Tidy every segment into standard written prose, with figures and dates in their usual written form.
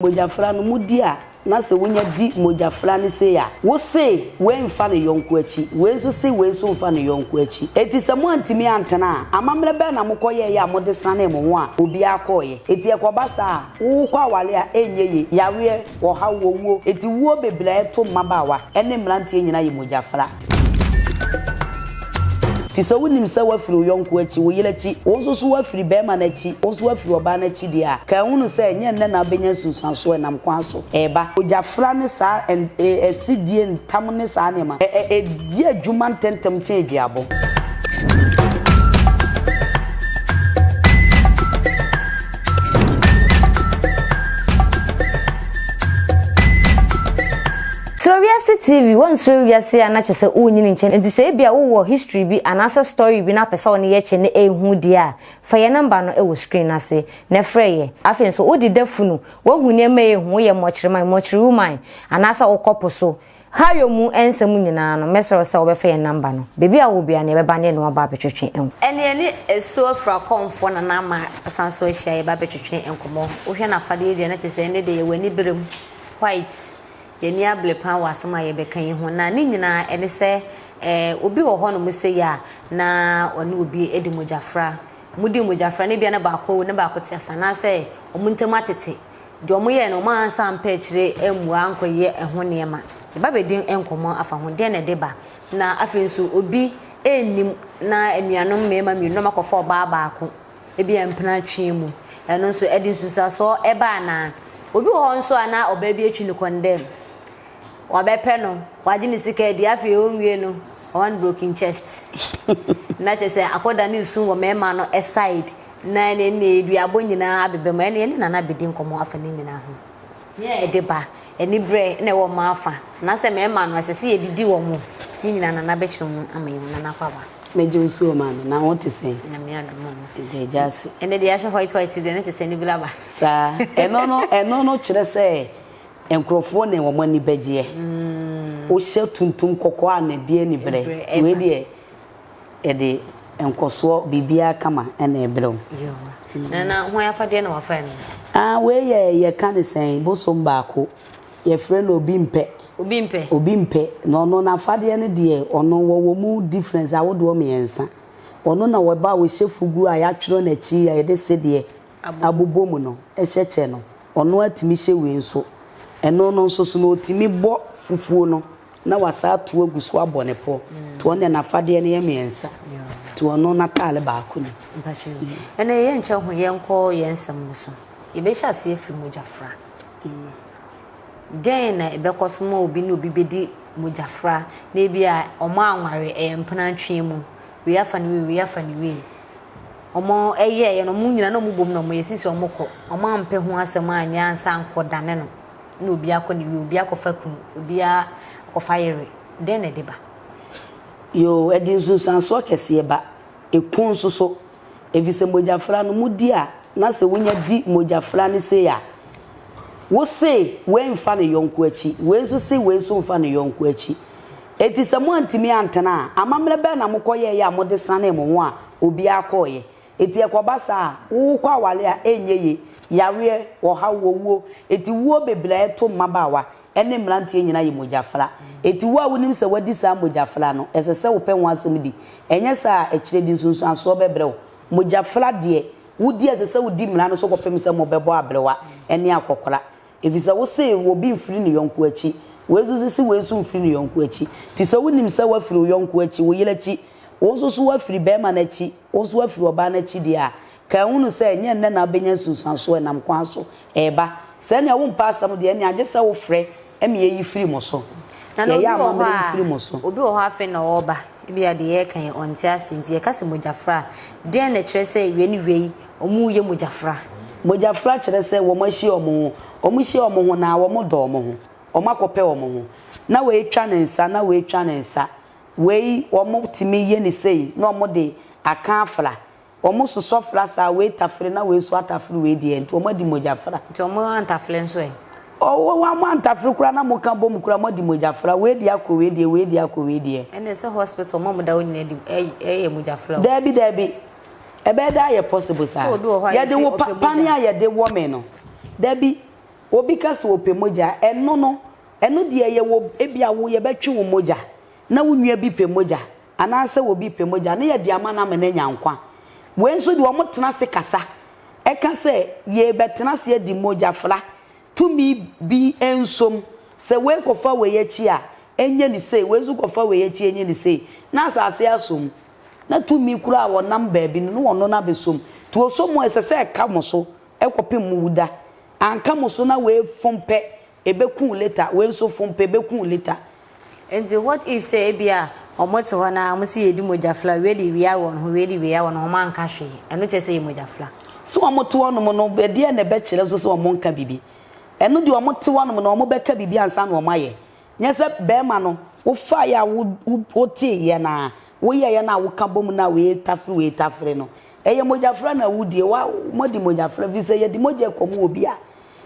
Mogyafra no, modi a, na sɛ wonya di mogyafra no sei a, wo se wei mfa ne yɔnko akyi, wei nso se wei nso mfa ne yɔnko akyi. Enti sɛ moantumi antena a, amammerɛ bɛn na mokɔyɛeɛ a mode sanee mo ho a obiara kɔeɛ? Enti ɛkɔba saa a, wokɔ aware a, ɛnyɛ yie, yareɛ, ɔhaw, owuo. Enti wuo bebree a ɛto mmabaawa ne mmeranteɛ nyinaa yɛ mogyafra. Nti sɛ wonim sɛ woafiri wo yɔnko akyi, wo yere akyi, wo nso so woafiri barima no akyi, wo nso woafiri ɔbaa no akyi deɛ a, ka hunu sɛ ɛnyɛ nnɛ na wobɛnya nsunsuansoɔ, ɛnam kwan so reba. Ogyafra ne saa asidie ntam ne saa nneɛma, ɛdi adwuma ntɛmntɛm kyɛn aduabɔ. Suro Wiase TV, Woansuro wiase a na kyerɛ sɛ wonyini nkyɛ nti sɛ ebia wowɔ history bi anaasɛ story bi na wopɛ sɛ wo ne yɛ kyɛ na ɛhu deɛ a, fa yɛn number no wɔ screen no ase na frɛ yɛ. Afei nso wode da funu, woahu nneɛma a ɛhu, woyɛ mmɔkyerɛman, mmɔkyere woman, anaasɛ wokɔ po so, hayo mu nsɛm nyinaa no, mɛsrɛ wo sɛ wobɛfa yɛn number no. Baabi a wowɔ biara no yɛbɛba ne yɛne wo aba abɛtwetwe nkɔmmɔ. Ɛne yɛne Asuo Afirakomfoɔ Nana Ama asan so ahyia yɛba abɛtwetwe nkɔmmɔ. Wohwɛ n'afadeɛ deɛ na kyerɛ sɛ ɛnnɛ deɛ yɛwɔ anibere mu, white. Yɛn ani abere paa wɔ asɛm a yɛrebɛka yi ho, na ne nyinaa ɛne sɛ, eh, obi wɔ hɔnom sei a, na ɔne obi di mogyafra. Wɔdi mogyafra no, ebia na baako awu na baako te ase, anaasɛ wɔn ntam atete. Deɛ wɔyɛɛ no, wɔansan ampɛ akyire ammua ankɔyɛ ɛho nneɛma. Yɛba bɛdi nkɔmmɔ afa ho, deɛn na ɛde ba? Na afei nso, obi nnim na anuanom mmarima mmienu na wɔakɔfa ɔbaa baako. ebia mpena twe mu. Ɛno nso, ɛde nsunsuansoɔ ba anaa? Obi wɔ hɔ nso a na ɔbaa bi atwi no kɔndɛm. Wabɛpɛ no, wagye ne sika adi, afei ɔnwie no, ɔma no broken chest. Na kyerɛ sɛ akɔda ne su wɔ mmarima no side, na ɛne ne duabɔ nyinaa abeba mu. Ɛne yɛne Nana bɛdi nkɔmmɔ afa ne nyinaa ho. Nea ɛde ba, aniberɛ na ɛwɔ mmaa fa, anaasɛ mmarima no, ɛsɛ sɛ yɛdidi wɔn. Ne nyinaa Nana bɛkyerɛ mu ama yɛn. Nana Kwaba. Mɛgye wo so o maame, na wo te sɛn? Nyame adom o. Meda Agya ase. Ɛnɛ deɛ yɛahyɛ white white deɛ na kyerɛ sɛ anibere aba. Saa, ɛno no, ɛno no kyerɛ sɛ nkurɔfoɔ na wɔn ani bɛgyeɛ. Wohyɛ tuntum kɔkɔɔ a na ɛde aniberɛ. Wei deɛ ɛde nkɔsoɔ, biribiara kama na ɛbrɛ wo. Yoo. Na na hwan afadeɛ na wafa ɛno? Ah, wei yɛ yɛka ne sɛn, bosom baako. Yɛfrɛ no obi mpɛ. Obi mpɛ. Obi mpɛ. Na ɔno n'afadeɛ no deɛ, ɔno wɔwɔ mu difference ahodoɔ mmiɛnsa. Ɔno na wɔba a wɔhyɛ fugu a yɛatwerɛ n'akyi a yɛde sedeɛ abobɔ mu no hyɛ kyɛ no. Ɔno ara tumi hyɛ wei nso. Ɛno no nso so no ɔtumi bɔ fufuo no na wasan ato agu so abɔ ne pɔ. Nti ɔno deɛ n'afadeɛ no yɛ mmiɛnsa. Nti ɔno n'ataade baako ni. Mpakyɛw. Ɛnna yɛnkyɛ ho yɛnkɔ yɛn nsɛm no so. Yɛbɛhyɛ aseɛ afiri mogyafra. Dɛn na ɛbɛkɔ so ma obi ne obi bedi mogyafra, na ebia wɔanware, ɛyɛ mpena ntwea mu, wei afa ne wei, wei afa ne wei? Wɔyɛeɛ no, wɔn nyinaa na wɔbom na wɔyɛ, sisi wɔkɔ, wɔampɛ ho asɛm anyɛ ansa ankɔdane no, na obi akɔ ne wei, obi akɔfa kunu, obi akɔfa yere. Dɛn na ɛde ba? Yoo, ɛde nsunsuansoɔ kɛseɛ ba. Ɛku nso so. Efisɛ mogyafra no, mudi a, na sɛ wonya di mogyafra no sei a, wo se wei mfa ne yɔnko akyi, wei nso se wei nso mfa ne yɔnko akyi. Enti sɛ moantumi antena a, amammerɛ bɛn na mokɔyɛeɛ a mode sanee mo ho a obiara kɔeɛ? Enti ɛkɔba saa a, wokɔ aware a, ɛnyɛ yie, yareɛ, ɔhaw, owuo. Enti wuo bebree a ɛto mmabaawa ne mmeranteɛ nyinaa yɛ mogyafra. Enti wo a wonim sɛ woadi saa mogyafra no, ɛsɛ sɛ wopɛ ho asɛm di. Ɛnyɛ saa a, akyire de nsunsuansoɔ bɛbrɛ wo. Mogyafra deɛ, wodi a ɛsɛ sɛ wodi mmara no so kɔpem sɛ mobɛbɔ aberewa ne akɔkora. Ɛfiri sɛ wose obi mfiri ne yɔnko akyi, wei nso se wei nso mfiri ne yɔnko akyi. Nti sɛ wonim sɛ woafiri wo yɔnko akyi, wo yere akyi, wo nso so woafiri barima no akyi, wo nso woafiri ɔbaa no akyi deɛ a, ka hunu sɛ ɛnyɛ nnɛ na wobɛnya nsunsuansoɔ, ɛnam kwan so reba. Sɛ ɛnneɛ wompɛ asɛm deɛ, ɛnneɛ agye sɛ wofrɛ ma yɛyi firi mo so. Na na obi Yɛyɛ wɔ hɔ amammerɛ yi a, firi mo so. obi wɔ hɔ afei na ɔreba, ebia deɛ yɛreka yi ɔnte aseɛ nti yɛka sɛ mogyafra a, deɛn na ɛkyerɛ sɛ wei ne wei wɔreyɛ mogyafra? Mogyafra kyerɛ sɛ wɔahyia wɔn ho. Wɔhyia wɔn ho na wɔdɔ wɔn ho. Wɔakɔpɛ wɔn ho. Na wei twa ne nsa, na wei twa ne nsa. Wei wɔtumi yɛ no sei na wɔde aka afra. Wɔn sosɔ fra saa, wei tafere na wei nso atafere wei deɛ, nti wɔn adi mogya fra. Nti wɔn antafere nso ɛ? Oh, wɔn antafere koraa na mo ka bom koraa mo adi mogya fra, wei deɛ akɔ wei deɛ, wei deɛ akɔ wei deɛ. Ɛnna sɛ hospital wɔn a wɔda hɔ nyinaa di ɛyɛ mogya fra o. Daabi daabi, ɛbɛyɛ dɛ ayɛ possible saa. Sɛ obi wɔ hɔ a Yɛde yɛse wo ɔpɛ pa mogya. pane a yɛde wɔ me no, daabi. Obi ka sɛ ɔpɛ mogya a, ɛno no, ɛno deɛ ɛyɛ wɔ, ebia wo yɛbɛtwe wo mogya, na wo nua bi pɛ mogya, anaasɛ obi pɛ mogya, na yɛde ama no ama no anya nkwa. Wei nso deɛ wɔtena ase kasa, ɛka sɛ yɛrebɛtena ase adi mogyafra, tumi bi nsom, sɛ wei kɔfa wei akyi a, ɛnyɛ no sei, wei nso kɔfa wei akyi a, ɛnyɛ no sei, na asase asɔ mu, na tumi koraa a wɔnam baabi no, na wɔno no abɛsɔ mu. Nti wɔsɔ mu a, ɛsɛ sɛ ɛka mo so kɔpem mo wuda. Anka mo so na wei fom pɛ, ɛbɛku wo later, wei nso fom pɛ, ɛbɛku wo later. Nti what if sɛ ebia ɔmo te hɔ na ɔmo se yɛdi mogyafla, wei de wei awɔ ne ho, wei de wei awɔ ne ho, ɔmo anka hwee, ɛno kyerɛ sɛ ɛyɛ mogyafla? Sɛ ɔmo te hɔnom no, ɛdeɛn na ɛbɛkyerɛ nso sɛ ɔmo nka biribi? Ɛno deɛ ɔmo te hɔnom no, ɔmo bɛka biribi ansa na ɔmo ayɛ. Nyɛ sɛ bɛɛma no, wo faeɛ a wo wo woteeɛ no ara, woyɛeɛ no a woka bom no a wei tafere wei tafere no. Ɛyɛ mogyafra na wodie, wa moadi mogyafra, firi sɛ yɛde mogya kɔm obi a,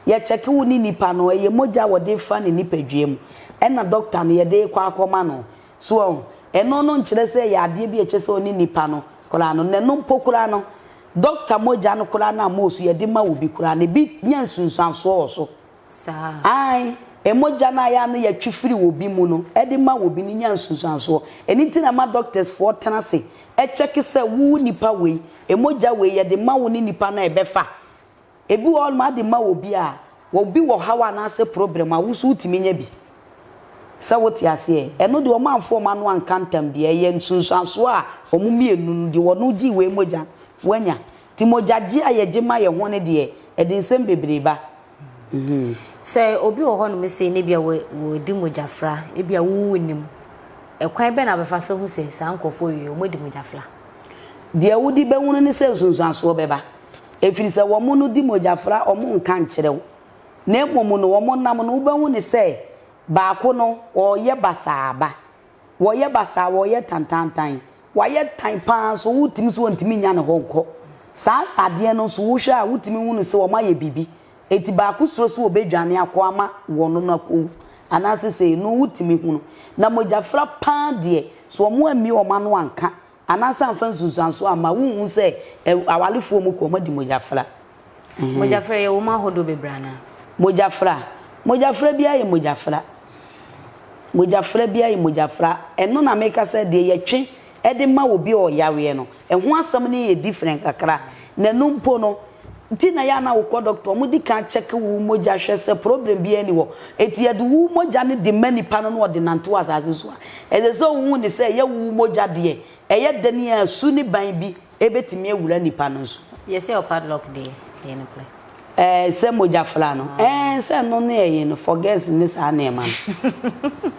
yɛkyɛke wo ne nipa no, ɛyɛ mogya a wɔde fa ne nipadua mu ɛna dɔkta no yɛde rekɔ akɔma no. So wahu? Ɛno no nkyerɛ sɛ ɛyɛ adeɛ bi a ɛkyerɛ sɛ ɔne nipa no koraa no, na ɛno mpo koraa no, dɔkta mogya no koraa no a most yɛde ma obi koraa no, ebi nya nsunsuansoɔ wɔ so. Saa. Aane, mogya no a ɛyɛ a na yɛtwe firi obi mu no de ma obi no nya nsunsuansoɔ. Ɛno nti na ɛma doctors foɔ tena ase kyɛke sɛ wo nipa wei, mogya wei yɛde ma wo ne nipa no a ɛbɛfa. Ebi wɔ hɔnom a ade ma obi a, obi wɔ haw anaasɛ problem a, wo nso wotumi nya bi. Sɛ wote aseɛ? Ɛno deɛ wɔamfa wɔn ano anka ntam deɛ, ɛyɛ nsunsuansoɔ a wɔn mmienu no, deɛ ɔno gyee wei mogya no, wanya. Nti mogyagyeɛ a yɛgye ma yɛn ho no deɛ, ɛde nsɛm bebree ba. Sɛ obi wɔ hɔnom sei na ebia wɔredi mogyafra, ebia wo wonnim, ɛkwan bɛn na wobɛfa so ahu sɛ saa nkurɔfoɔ wei wɔadi mogyafra? Deɛ wode bɛhunu ne sɛ nsunsuansoɔ bɛba. Ɛfiri sɛ wɔn no di mogyafra, wɔn nka nkyerɛ wo. Na mmom no wɔn nam no wobɛhu no sɛ baako no ɔreyɛ basaa ba. Wɔyɛ basaa, wɔyɛ tantaantan. Wayɛ tan pa ara nso wotumi sɛ wɔntumi nnya ne hɔ nkɔ. Saa adeɛ no nso wohwɛ a wotumi hu no sɛ wɔayɛ biribi. Enti baako suro sɛ wɔbɛdwane akɔ ama wɔn no akɔwu anaasɛ sei no wotumi hu no. Na mogyafra pa ara deɛ sɛ wɔammue wɔn ano anka Anaasɛ amfa nsunsuansoɔ amma a, wonhu sɛ awarefoɔ mu kɔ, wɔadi mogyafra. Mogyafra yɛ wɔ mu ahodoɔ bebree anaa? Mogyafra, Mogyafra biara yɛ mogyafra. Mogyafra biara yɛ mogyafra. Ɛno na meka sɛ deɛ yɛtwe de ma obi a ɔyareɛ no, ɛho asɛm no yɛ different kakra. Na ɛno mpo no, nti na ɛyɛ a na wokɔ doctor, wɔdi kan check wo mogya hwɛ sɛ problem biara nni hɔ. Enti yɛde wo mogya no de ma nipa no na ɔde nante wɔ asase so a, ɛsɛ sɛ wohu no sɛ ɛyɛ wo mogya deɛ, ɛyɛ dɛn a su ne ban bi bɛtumi awura nipa no nso. Yɛsɛ wɔ padlock deɛ, ɛyɛ nokorɛ? Ɛɛ sɛ mogya fra no, ɛɛ sɛ ɛno ne ɛyi no, forgets ne saa nneɛma no.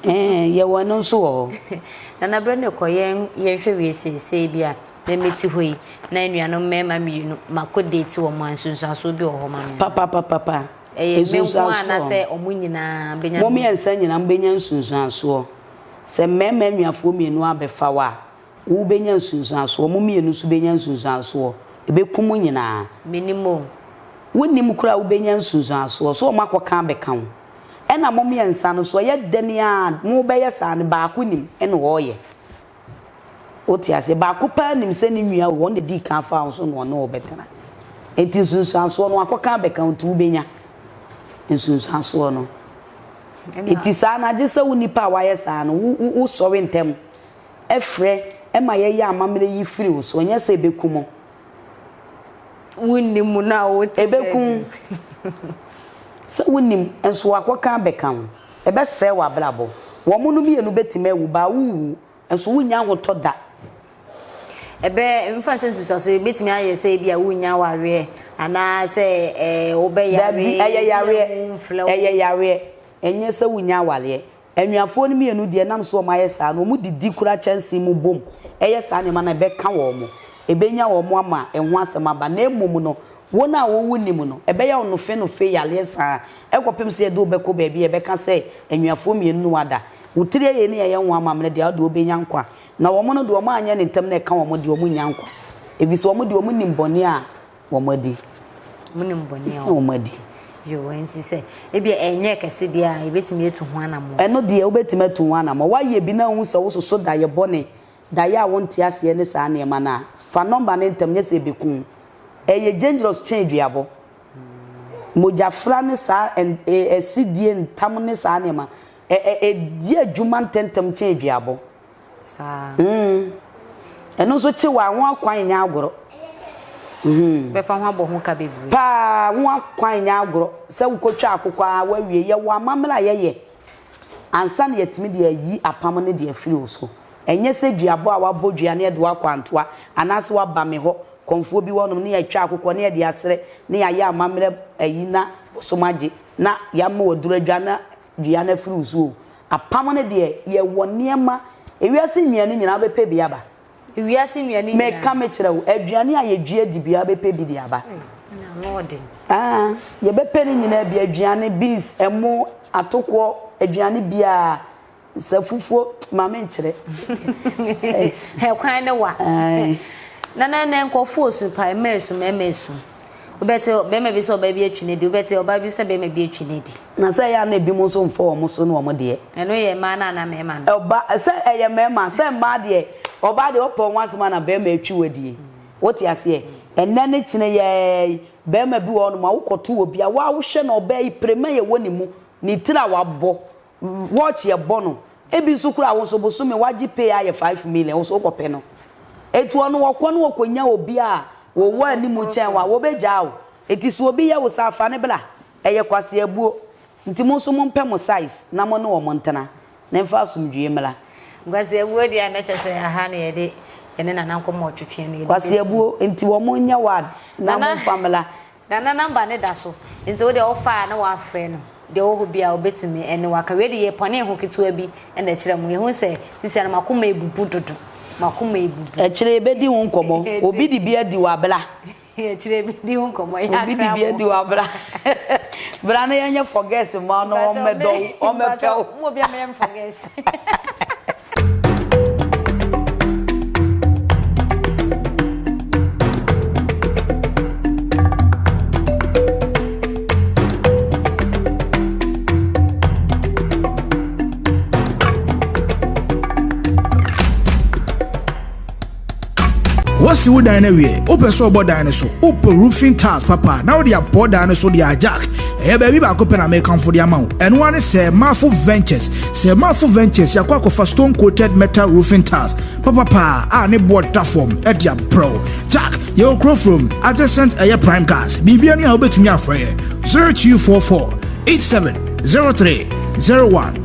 Ɛɛ yɛwɔ ɛno nso wɔ hɔ. Nana berɛ no rekɔ, yɛn yɛnhwɛ wei seesei bi a. Na mete hɔ yi, na anuanom mmarima mmienu, makɔ date wɔn a, nsunsuansoɔ bi wɔ hɔ ma me anaa? Papapapapa. Ɛyɛ me nko ara anaasɛ wɔn nyinaa bɛnya Mo mmiɛnsa nyinaa mobɛnya nsunsuansoɔ. Sɛ mmarima anuafoɔ mmienu abɛfa wo a, wobɛnya nsunsuansoɔ, wɔn mmienu nso bɛnya nsunsuansoɔ. Ɛbɛku mo nyinaa. Mennim o. Wonnim koraa a wobɛnya nsunsuansoɔ. So wɔakɔka abɛka wo? Ɛna mo mmiɛnsa no nso, ɛyɛ dɛn ara a mobɛyɛ saa no, baako nim na ɔreyɛ. Wote aseɛ? Baako paa nim sɛ ne nua wɔ hɔ, ɔno na ɛdii kan faa wo so na ɔne wo bɛtena. Enti nsunsuansoɔ no, wakɔka abɛka wo nti wobɛnya nsunsuansoɔ no. Enti saa no, agye sɛ wo nipa a wayɛ saa no, wo, wo, wosɔre ntɛm frɛ ma yɛyɛ amammerɛ yi firi wo so, ɛnyɛ sɛ ɛbɛku mo. Wonnim mu no a wote Ɛbɛku wo. Sɛ wonim nso wakɔka abɛka wo. Ɛbɛsɛe w'abrabɔ. Wɔn no mmienu bɛtumi awu, baa wonwu. Nso wonnya ahotɔ da. Ɛbɛ, mfa sɛ nsusuaso, ebetumi ayɛ sɛ ebia wunnya awareɛ anaa sɛ ɛɛ wobɛyare. Dabi, ɛyɛ yareɛ. Ɛyɛ yareɛ. Ɛnyɛ sɛ wunnya awareɛ. Anuafoɔ no mmienu deɛ ɛnam sɛ wɔayɛ saa no, wɔdidi kura kyɛnsee mu bom yɛ saa nneɛma no a, ɛbɛka wɔn. Ɛbɛnya wɔn ama ɛho asɛm aba. Na mmom no, wɔn a wɔnnim no, ɛbɛyɛ wo nofenofe yareɛ saa ara kɔpem sɛ yɛde wo bɛkɔ baabi a yɛbɛka sɛ anuafoɔ mmienu no ada. Wo tiri ayɛ ne yɛyɛ ho amammerɛ deɛ, wo deɛ wobɛnya nkwa. Na wɔn no deɛ, wɔn anyɛ no ntɛm na ɛka wɔn deɛ, wɔn nnya nkwa. Ɛfiri sɛ wɔn deɛ, wɔn nim bɔne a wɔn adi. Wɔn nim bɔne a wɔn adi. Yoo, ɛnti sɛ ebia ɛnyɛ kɛse deɛ a, yɛbɛtumi atu ho anammɔn. Ɛno deɛ, wobɛtumi atu ho anammɔn. Woayɛ bi na wohu sɛ wososo daeɛ bɔne, daeɛ a wonte aseɛ ne saa nneɛma no a, fa nɔmba no ntɛm, nyɛ sɛ ɛbɛku wo. Ɛyɛ dangerous kyɛn duabɔ. Mogyafra ne saa asidie ntam ne saa nneɛma, ɛ ɛ ɛdi adwuma ntɛmntɛm kyɛn aduabɔ. Saa. Mm. Ɛno nso kye wɔ a, ho akwan nyɛ agorɔ. Bɛfa ho abɔ ho ka bebree. Paa, ho akwan nyɛ agorɔ. Sɛ wokɔtwa akokɔ a, woawie. Yɛwɔ amammerɛ a yɛyɛ ansa na yɛatumi de ayi apam no de afiri wo so. Ɛnyɛ sɛ duabɔ a woabɔ dua na yɛde wo akɔ antoa anaasɛ woaba me hɔ, kɔmfoɔ bi hɔnom na yɛatwa akokɔ na yɛde asrɛ na yɛayɛ amammerɛ ayi na bosom agye na yɛama wo aduru adwa na dua no afiri wo so o. Apam no deɛ, yɛwɔ nneɛma, ewiase nnuane nyinaa wobɛpɛ bi aba. Ewiase nnuane nyinaa. Meka mekyerɛ wo, aduane a yɛdua di biara wobɛpɛ bi de aba. Ei, ɛnna ano ɔden. Ah, yɛbɛpɛ ne nyinaa bi, aduane, beans, ɛmo, atokoɔ, aduane biara, sɛ fufuo, ma menkyerɛ. Kwan ne wa. Nana nɛ nkurɔfoɔ osu paa, mmaa esu, mmarima esu. Wobɛte barima bi sɛ ɔbaa bi atwi no adi, wobɛte ɔbaa bi sɛ barima bi atwi no adi. Na sɛ ɛyɛ a na ebinom nso mfa wɔn so ne wɔn deɛ. Ɛno yɛ mmaa no anaa mmarima no? Ɔba, sɛ ɛyɛ mmarima, sɛ mmaa deɛ, ɔbaa deɛ ɔpɛ wɔn asɛm a na barima atwi wo adie. Wote aseɛ? Ɛnnɛ ne kyene yɛɛ yi, barima bi wɔ hɔnom a wokɔto obi a, wo ara wohwɛ no ɔbaa yi, prema a ɛwɔ ne mu, ne tiri a wabɔ, Watch yɛ bɔ no ebi nso koraa wo nso bosome wagye pay ayɛ 5 million wo nso wokɔ pɛ no eti ɔno ɔkɔ no ɔkɔ nya obi a wɔwɔ anim kyɛn wo a wɔbɛgyaa wo eti so obi yɛ wo saa fa no bla ɛyɛ kwaseabuo nti mo nso mo mpɛ mo size na mo ne wɔn ntena na ɛmfa asomdwie mmra. Nkwaseabuo deɛ a na kyɛ sɛ aha na yɛde yɛne Nana nkɔmmɔ twetwe no yɛde bɛsi. Kwaseabuo nti wɔn nyɛ ward na mo nfa mmra. Nana number no da so nti wo deɛ wo fa a na wafrɛ no deɛ ɔwɔ hɔ biara ɔbɛtumi ɛne wo aka. Wei de yɛ pɔnee ho ketewa bi na ɛkyerɛ mo. Yɛhu sɛ sisi no makoma ebubu dodo. Makoma ebubu. Akyire yɛbɛdi ho nkɔmmɔ. Obi de bi adi w'abra. Akyire yɛbɛdi ho nkɔmmɔ. Yɛ Obi de bi adi w'abra. Bra na yɛnyɛ forgets mma wo na wɔmmɛdɔ wo, wɔmmɛpɛ wo. Mo obi a mɛyɛ me forgets. Woasi wo dan no awie, wopɛ sɛ ɔbɔ dan no so, wopɛ roofing tiles papa na wode abɔ dan no so de a Jack, ɛyɛ baabi baako pɛ na mekamfo de ama wo. Ɛno ara ne sɛ Mafo Ventures. Sɛ Mafo Ventures yɛakɔ akɔfa stone coated metal roofing tiles papapaa a ne boɔ da fam de abrɛ wo. Jack, yɛwɔ kuro from adjacent ɛyɛ Prime Gas. Biribiara ni a wobɛtumi afrɛ yɛ 0244 87 03 01.